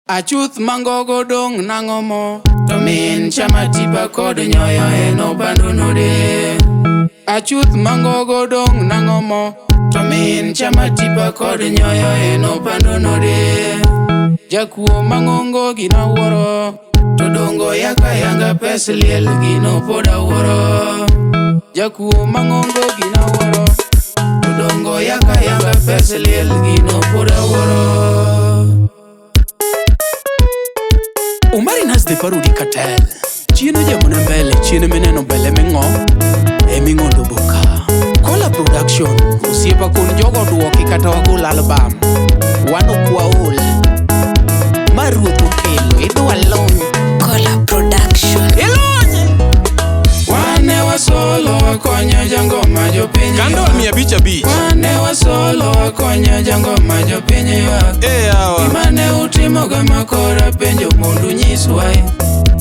Achuth mangogo dong' nang'o mo To min chama tipa kod nyoyo en opando node. Achuth mangogo dong' nang'o mo To min chama tipa kod nyoyo en opando node. Jakuo mang'ongo gino awuoro To dongo yaka yanga pes liel gino pod awuoro. Jakuo mang'ongo gino awuoro To dongo yaka yanga pes liel gino pod awuoro. Omari Nas the Parody Cartel. Chien ojamona mbele, chien mineno mbele ming'o, eming'ondo boka. Kola Production, osiepa kun jogo duoki kata wagol album. Wan ok waol. Ma ruoth okelo, idwa lony. Kola Production. Ilony! Wane wasolo wakonyo jangoma jopiny Kando ywak. 505. Wane wasolo wakonyo jangoma jopiny ywak. Eh, yawa. Gima ne utimoga makora penjo mondo unyiswa.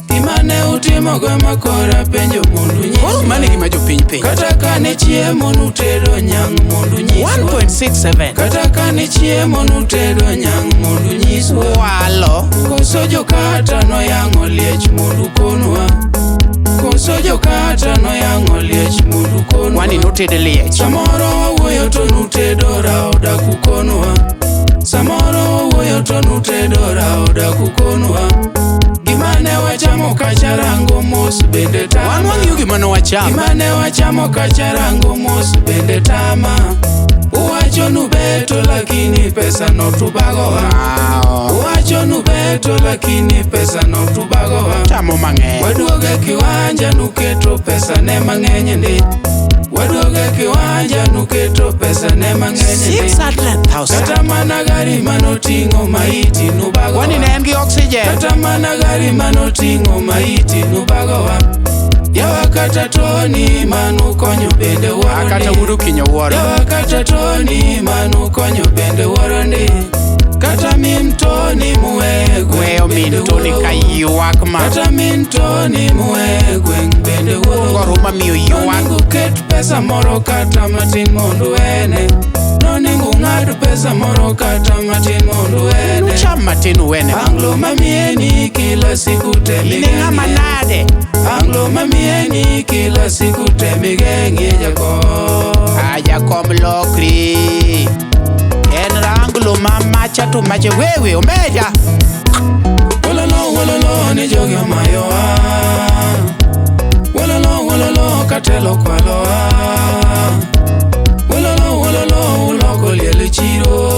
Gima ne utimoga makora penjo mondo unyiswa. Koro mano e gima jopiny penjo. Kata kane chiemo nutedo nyang' mondo unyiswa. 1.67 Kata kane chiemo nutedo nyang' mondo unyiswa. Walo. Koso jokata noyang'o liech mondo ukonwa. Koso jokata noyang'o liech mondo ukonwa. Wani noted liech. Samoro wawuoyo to nutedo rao dak ukonwa. Samoro wawuoyo to nutedo rao dak ukonwa. Gima ne wachamo kacha rango mos bende tama. Wan wang'iyo gima ne wachamo. Gima ne wachamo kacha rango mos bende tama. Uwacho nubeto lakini pesa no tubagowa. Wow. Uwacho nubeto lakini pesa no tubagowa. Chamo mang'eny. Waduoge kiwanja nuketo pesa ne mang'eny ndi. Waduoge kiwanja nuketo pesa ne mang'eny ndi. 600,000. Kata mana gari manoting'o maiti nubagowa. Wani ne en gi oxygen. Kata mana gari manoting'o maiti nubagowa. Yawa kata Tony manukonyo bende wuoro Kata ndi. wuod Okinyo wuoro. Yawa kata Tony manukonyo bende wuoro ndi. Kata min Tony muwe gweng' Weyo min bende Tony wuoro. ka ywak ma. Kata min Tony muwe gweng' bende wuoro. Goro mamiyo ywak. Nonego ket pesa moro kata matin mondo wene. Nonego ng'ad pesa moro kata matin mondo wene. Nucham matin uwene. Anglo mamieni kila siku In e ng'ama temigeng'ie. nade? Anglo mamieni kila siku temigeng'ie jakom. Ah, jakom lokri. En ranglo ma macha to macha wewe omeja. Wololo wololo ni jogi omayowa. Wololo wololo katelo kwalowa. Wololo wololo uloko liel e chiro.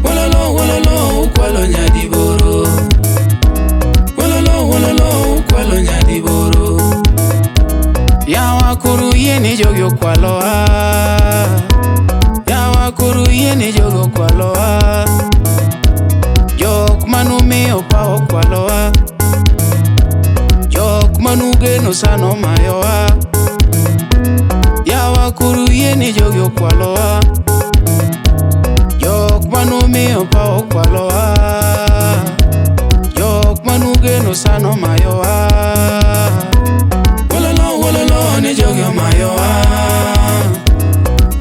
Wololo wololo ukwalo nyadiboro. Wololo wololo ukwalo nyadiboro. Yawa koro yie ni jogi okwalowa. Yawa koro yie ni jogi okwalowa. Jok manumiyo paw okwalowa. Jok manugeno sana omayowa. Yawa koro yie ni jogi okwalowa. Jok manumiyo paw okwalowa. Jok manugeno sana omayowa. Wololo wololo ni jogi omayowa.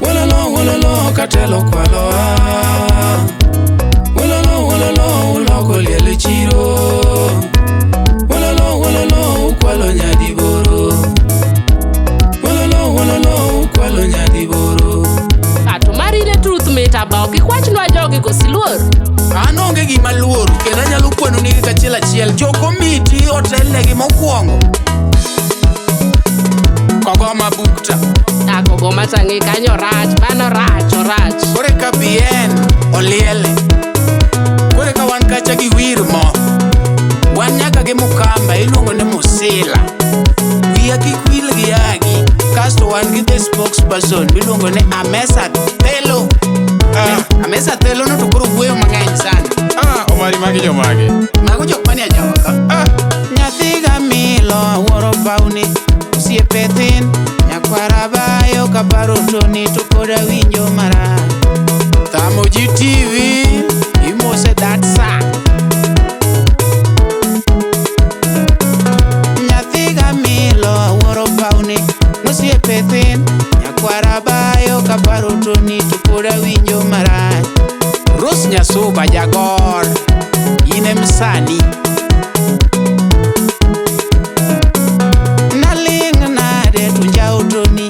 Wololo wololo katelo kwalowa. Wololo wololo uloko liel e chiro. Wololo wololo ukwalo nyadiboro. Wololo wololo ukwalo nyadiboro. Ato mari ne truth mit aba ok ikwachnwa jogi kosiluor. An onge gima luor kendo anyalo kwano nigi kachiel achiel. Jo komiti otelnegi mokwongo. Kogoma Bukta. Akogoma tang'e kanyo rach, mano rach, orach. Kore ka Bien oliele. Kore ka wan kacha gi wir mo. Wan nyaka gi Mukamba iluongo ni Musila. Wiya kik wil gi yagi. Kasto wan gi the spokesperson miluongo ni Amesa Thelo. Ah. Amesa Thelo no to koro wuoyo mang'eny sana. Ah, Omari magi jomage. Mago jok manie ajawa ka. Ah, Nyathi gamilo awuoro pawni osiepe thin nyakwara bayo kaparo Tony to pod awinjo marach. Thamo ji TV imose that sa. Nyathi gamilo awuoro pawni osiepe thin nyakwara bayo kaparo Tony to pod awinjo marach. Rose Nyasuba jagor. sani. Naling' nade to njawo Tony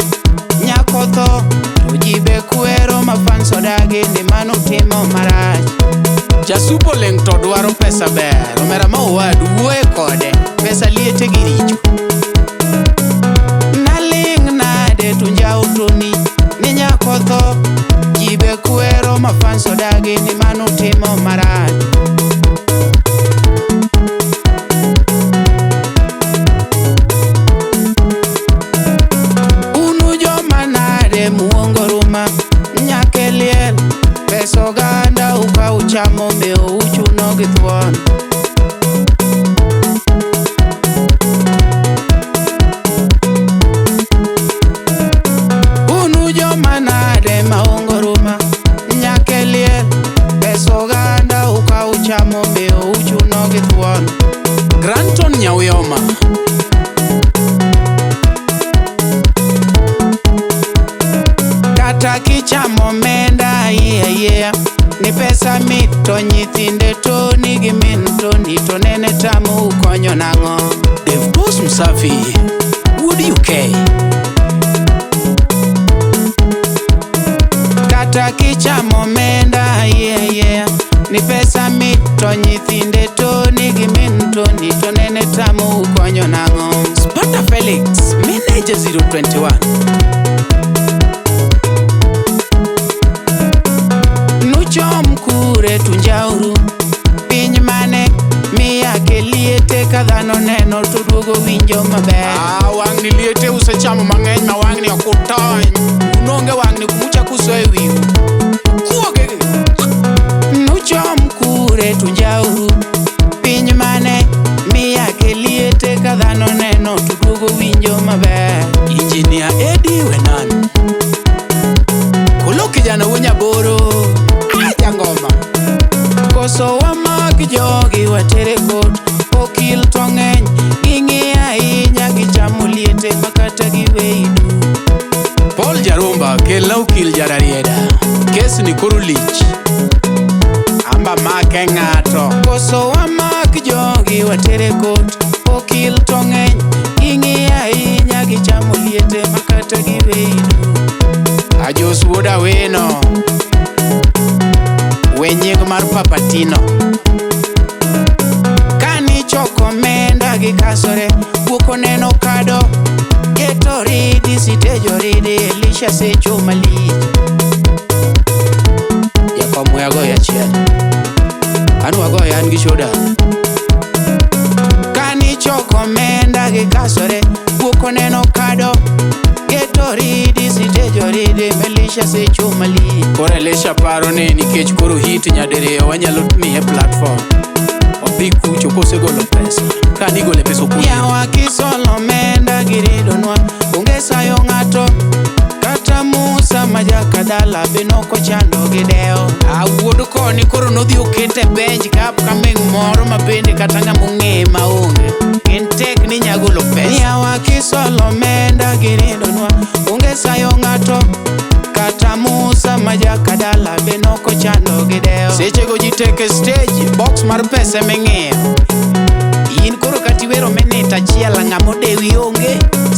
nyako tho to ji be kwero ma fans odagi ni mano timo marach. Jasupo ling' to dwaro pesa ber. Omera ma owadu wuoye kode. Pesa liete gi richo. Naling' nade to njawo Tony ni nyako tho ji be kwero ma fans odagi ni mano timo marach. Unu joma nade muongo ruma nyaka e liel pesa oganda uka uchamo mewo uchuno gi thuon. Unu joma nade maongo ruma nyaka e liel pesa oganda uka uchamo mewo uchuno gi thuon. Granton Nyauyoma. Kata kichamo omenda ayie ni pesa mit to nyithinde Tony gi min Tony to nene tamou konyo nang'o. Dave Boss Msafi. Wuod UK. Kata kichamo omenda ayie ni pesa mit to nyithinde Tony gi min Tony to nene tamou konyo nang'o. Sparta Felix, Manager 021. Nuchom kure tunjauru piny mane miyake liete ka dhano neno to duogo winjo maber. Ah, wang'ni liete usechamo mang'eny ma wang'ni ok utony. Unonge wang'ni kumuchako usoyo e wiu. Kuoge. Nuchom kure tunjauru piny mane miyake liete ka dhano neno to duogo winjo maber. Engineer Eddie Wenan. Kolo kijana wuo Nyaboro. Ah, jangoma. Koso wamak jogi watere kot okil to ng'eny ging'iyo ahinya gichamo liete makata giwei du. Paul Jarumba, kelna okil Jararieda. Kes ni koro lich. Amba make ng'ato. Koso wamak jogi watere kot okil to ng'eny ging'iyo ahinya gichamo liete makata giwei du. Ajos wuod Awino. We nying mar Papatino. Kanichoko omenda gikasore guok oneno kado geto ridi sitejo ridi Elisha secho malich. Jakom we agoye achiel. An wagoye an gi shoda. Kanichoko omenda gikasore guok oneno kado geto ridi sitejo ridi Elisha secho malich. Koro Elisha paro ni nikech koro hit nyadiriyo wanyalo miye platform. Odhi kucho kosegolo pesa. Ka nigole pesa ok oyie. Yawa kisolo omenda giridonwa onge sayo ng'ato kata Musa ma jakadala be nokochando gi dewo. Ah, wuod koni koro nodhi okete bench ka upcoming moro ma bende kata ng'ama ong'eye maonge. Gin tek ni nyagolo pesa. Yawa kisolo omenda giridonwa onge sayo ng'ato kata Musa ma jakadala be nokochando gi dewo. Sechego ji tek e stage, box mar pesa eming'iyo. In koro kata iwero minute achiel ng'ama odewi onge.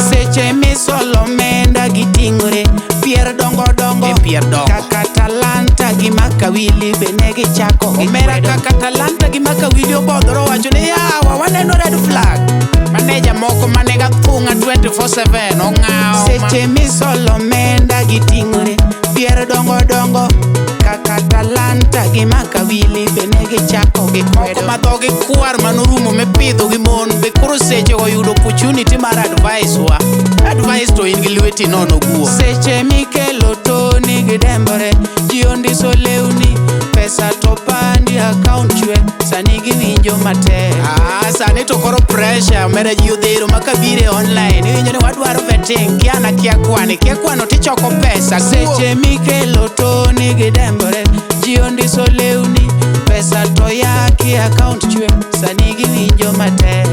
Seche misolo omenda giting'ore pier dongo dongo E pier dongo. kaka Talanta gi Makawili be ne gichako Omera gikwedo. kaka Talanta gi Makawili obodhore owacho ni yawa waneno red flag. Maneja moko maniga thung'a 24/7 ong'awo. Seche misolo omenda giting'ore pier dongo dongo kaka Talanta gi Makawili be ne gichako Moko gikwedo. ma dhogi kwar manorumo mipidho gi mon be koro sechego yudo opportunity mar advice wa. Advice to in gi lweti nono guo. Seche mikelo Tony gidembore ji ondiso lewni pesa to pandi account chwe sani giwinjo matek. Ah, sani to koro pressure omera ji odhero ma kabire online iwinjo ni wadwaro vetting kia na kia kwani kia kwano tichoko pesa guo. Seche mikelo Tony gidembore ji ondiso lewni pesa to yaki account chwe sani giwinjo matek.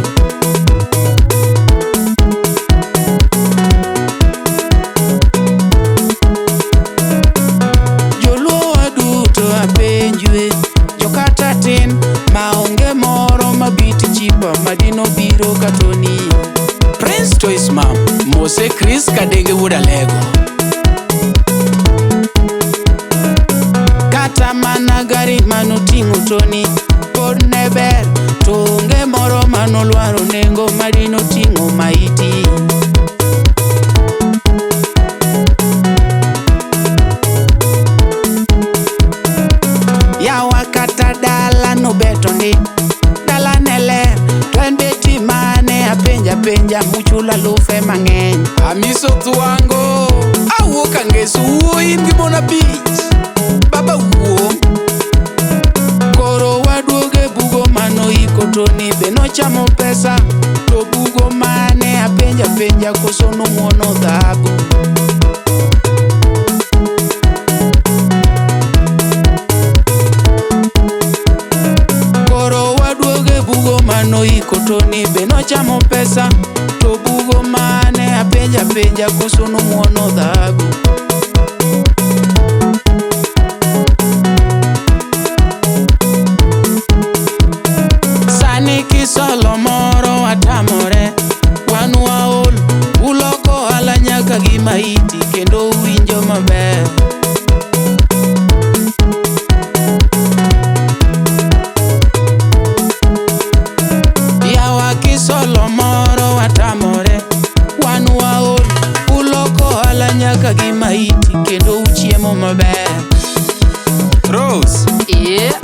Joluo waduto apenjue jokata tin maonge mor msopa madino biro katoni. Prince Toys Mam, Mose Chris Kadenge wuod Alego. Kata mana gari manoting'o Tony pod ne ber, to onge moro manolwaro nengo madino ting'o maiti. Yawa kata dala nobeto ndi, dala ne ler, to en beti mane apenja penja muchulo alufe mang'eny. Amiso Thwango, awuok Angeso, wuo in gi mon abich. Baba wuo. Koro waduoge bugo manoiko Tony be nochamo pesa, to bugo mane apenja penja koso nomuono dhahabu. Koro waduoge bugo manoiko Tony be nochamo pesa, to bugo mane apenja penja koso nomuono dhahabu. Sani kisolo moro watamore, wan waol, uloko ohala nyaka gi maiti kendo uwinjo maber. Yawa kisolo moro watamore, wan waol, uloko ohala nyaka gi maiti kendo uchiemo maber. Rose, Yeah.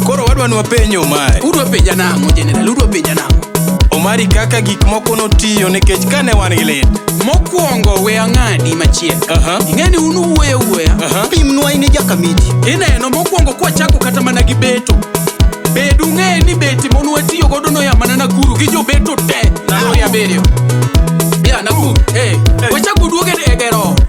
koro wadwa ni wapenj Omari. Udwa penja nang'o General, udwa penja nang'o? Omari kaka gik moko notiyo nikech kane wan gi lit. Mokwongo we ang'adi machiek. Aha. Ing'e ni un uwuoyo awuoya. Aha. Pimnwa in e jakamiti. Ineno mokwongo kwachako kata mana gi beto. Bed ung'e ni beti mon watiyo godo noya mana Nakuru gi jobeto te. Lori abiriyo. Ya Nakuru. Eh. Wachako duoge e gero ot.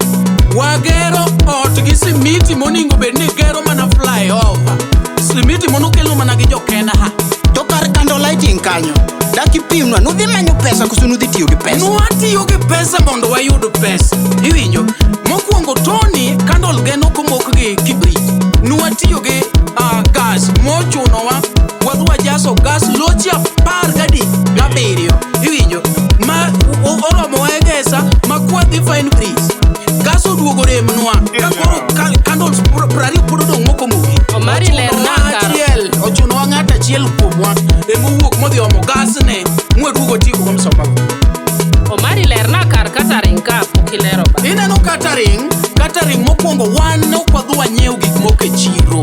Wagero ot gi simiti moningo bed ni gero mana flyover. Simiti monokelo mana gi jokena ha. To kar kando lighting kanyo. Dak ipimnwa nudhi manyo pesa koso nudhi tiyo gi pesa. Nwatiyo gi pesa mondo wayud pesa. Iwinjo? Mokwongo Tony candle ge nokomok gi kibrit. Nwatiyo gi gas mochunowa wadhi wajaso gas loche apar gadi gabiriyo. Iwinjo? Ma oromowa e gesa ma kwadhi fine breeze. Gas oduogo remnwa. Ka koro candles 20 pod odong' mokomoki. Omari lerna kar. Achiel, ochunowa ng'ato achiel kuomwa emowuok modhi omo gas ne mwaduogo tieko go msomago. Omari lerna kar catering ka pok ilero ba. Ineno catering, catering mokwongo wan ne ok wadhi wanyiew gik moko e chiro.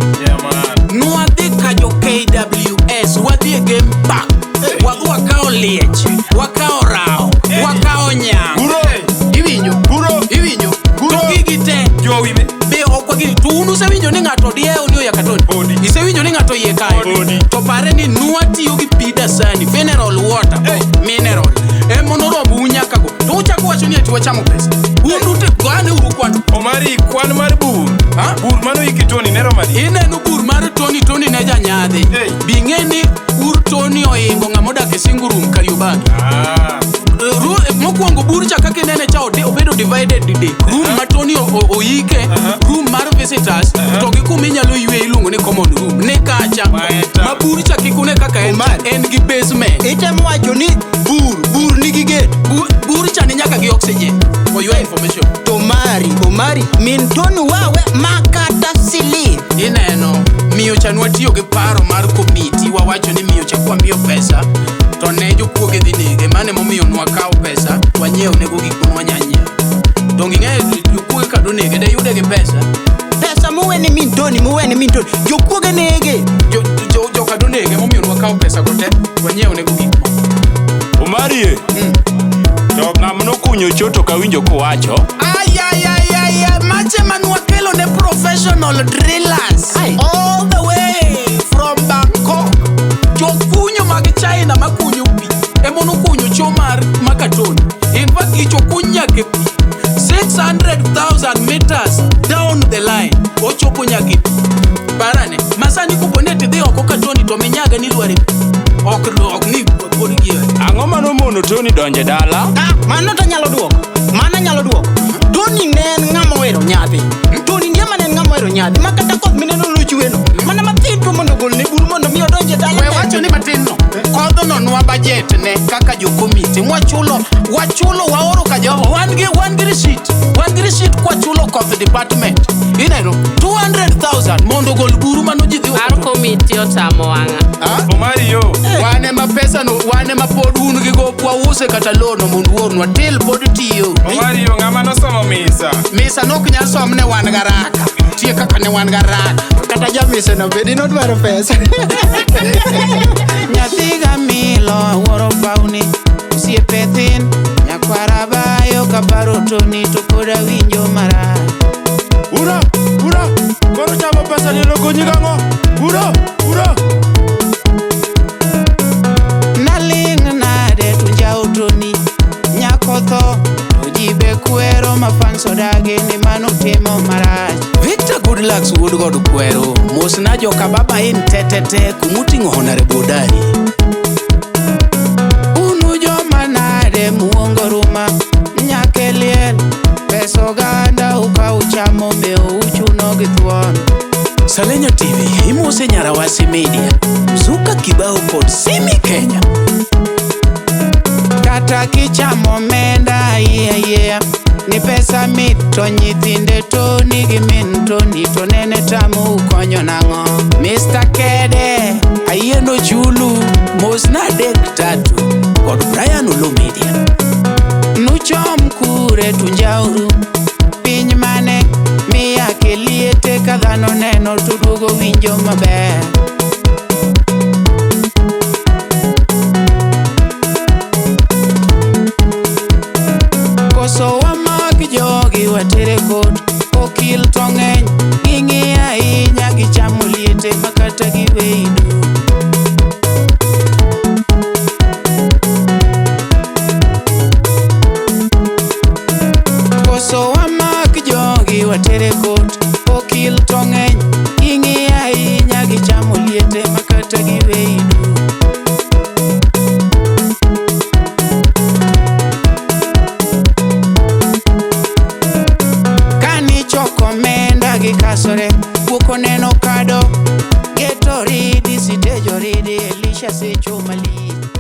Nwadhi ka jo KWS, wadhi e game park, wadhi wakawo liech, wakawo rao, wakawo nyang'. Guro. Iwinjo? Guro. Iwinjo? Guro. To gigi te Jowi be. be ok wagi to un usewinjo ni ng'ato diewo ni oyaka Tony? Podi. Isewinjo ni ng'ato oyie kae? Podi. To pare ni nwatiyo gi pi dasani, mineral water, mineral. Ema noromo nyaka go. To uchako wacho ni ati wachamo pesa. Un ute gane uru kwan. Omari kwan mar bur. Ha? Bur mano iki Tony ne romo adi? Ineno bur mar Tony, Tony ne janyadhi. Hey. Bi ng'e ni ur Tony oingo ng'ama odak e single room Kariobangi. Ah. Mokwongo bur cha kaka inene cha obedo divided didek. Room ma Tony oike, room mar visitors, to gi kuma inyalo ywe iluongo ni common room. Ni kacha. Maeta. Ma bur cha kik une kaka en, Omari. en gi basement. Itemo wacho ni bur nigi gate. Bur cha ni nyaka gi oxygen. For your information. To mari, Omari, min Tony wawe makata siling. Ineno, miyo cha nwatiyo gi paro mar komiti, wawacho ni miyo cha kwamiyo pesa, to ne jokuoge dhi nege, mano emomiyo nwakawo pesa, wanyiewo nego gik mane wanya nyiewo. Donge ing'eyo jokuoge ka donege, de yude gi pesa? Pesa muwe ni min Tony, muwe ni min Tony. Jokuoge nege. Joka donege emomiyo nwakawo pesa go te, wanyiewo nego gik moko. Omari e. To ng'ama nokunyo cho to kawinjo kowacho. Ayayayaya, mache manwakelo ne professional drillers Ai. all the way from Bangkok. Jokunyo mag China makunyo pi emonokunyo cho mar Makatoni. In fact, gicho kuny nyaka e pi 600,000 meters down the line ochopo nyaka e pi. Parane, masani kopo ni tidhi oko Katoni to minyaga ni lwar e pi. Ok ni pod gie. Ang'o manomono Tony donjo e dala? Ah, mano to anyalo duoko. Mano anyalo duoko. Tony ne en ng'ama ohero nyadhi. Tony ndiema ne en ng'ama ohero nyadhi. Ma kata koth mineno nochwe chweno. Mana mathin to mondo ogolne buru mondo mi odonj e dala. We wacho ni matin no. Kodhno nwa budget ne kaka jo komiti. Mwachulo, wachulo waoro ka Jehova. Wan gi receipt. Wan gi receipt kwachulo koth department. Ineno 200,000 mondo ogol buru mano ji dhi Mar komiti otamo wang'a. Omari yo. Wan ema pesa no, wan ema pod un gi gopwa use kata lono mondo uornwa. Til pod tiyo. Omari yo ng'ama nosomo misa. Misa nok nyal som ne wan garaka. Tie kaka ne wan garaka. Kata jamise no bedi nodwaro pesa. Nyathi gamilo awuoro pawni osiepe thin nyakwara bayo kaparo toni to pod awinjo marach. Ura, ura, koro chamo pesa ni okonyi gang'o? Ura, ura. Naling' nade to njawo toni nyako tho to ji be kwero ma fans odagi ni mano timo marach. Victor Goodluck wuod god kwero mosna joka baba in tetete kumuting'o Honorable Odari. Unu joma nade muongo ruma nyaka e liel pesa oganda ukaw chamo mewo uchuno gi thuon. Salenyo TV imose Nyarawasi Media, Mzuka Kibao kod Simi Kenya. Kata kichamo omenda ayieayieya ni pesa mit to nyithinde toni gi min toni to nene tamou konyo nang'o. Mr. Kede ayieno chulu mosna adek tatu kod Brian Olo Media. Nuchom kure tunjauru piny mane miyake liete ka dhano neno to duogo winjo maber. Koso wamak jogi watere kot okil to ng'eny ging'iyo ahinya gichamo liete makata giweyi duk. Koso wamak jogi watere kot okil to ng'eny ging'iyo ahinya gichamo liete makata giweyi duk. Kanichoko omenda gikasore guok oneno kado geto ridi sitejo ridi Elisha secho malich.